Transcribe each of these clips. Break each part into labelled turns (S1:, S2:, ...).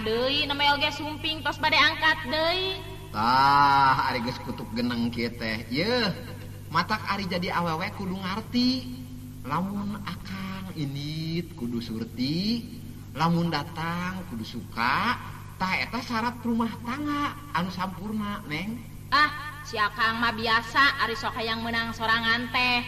S1: Deui namanya oge sumping tos bade angkat deui.
S2: Tah ari geus kutuk geneng kieu teh. Yeuh, matak ari jadi awewe kudu ngarti. Lamun akang indit kudu surti, lamun datang kudu suka. Tah eta syarat rumah tangga anu sampurna, Neng.
S1: Ah, si akang mah biasa ari sok hayang meunang sorangan teh.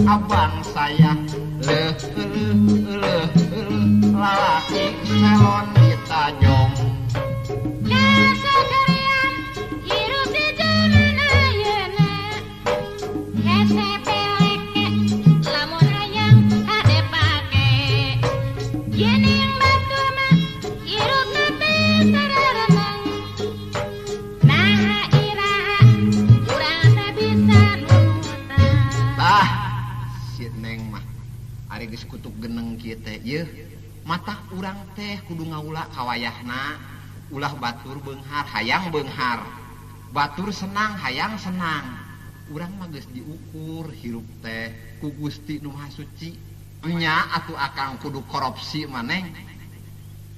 S2: Abang saya leh leh leh lalaki selon ditajong.
S1: Kasakarian hirup di jaman ayeuna hese peleke lamun hayang hade pake yening batur mah hirupna teh sararemeng naha iraha urang teh bisa nurutan.
S2: Tah Neng mah ari geus kutuk geneng kieu teh yeuh matak urang teh kudu ngaula kawayahna ulah batur beunghar hayang beunghar batur senang hayang senang urang mah geus diukur hirup teh ku Gusti Nu Maha Suci nya atuh akang kudu korupsi maneng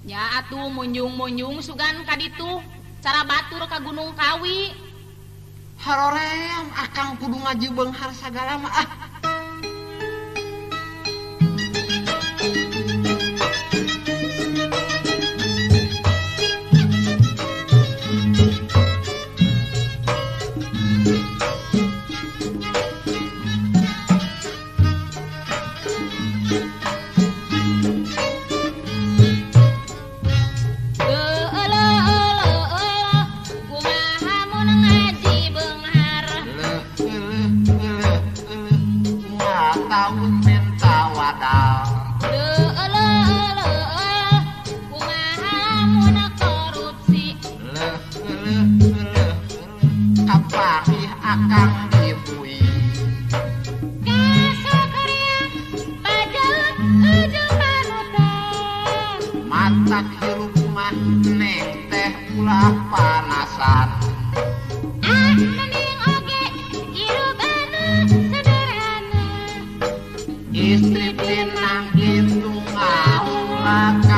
S1: nya atuh munjung-munjung sugan ka ditu cara batur ka Gunung Kawi
S2: haroream akang kudu ngaji beunghar sagala mah ah. Istri pinang itu ngaulah.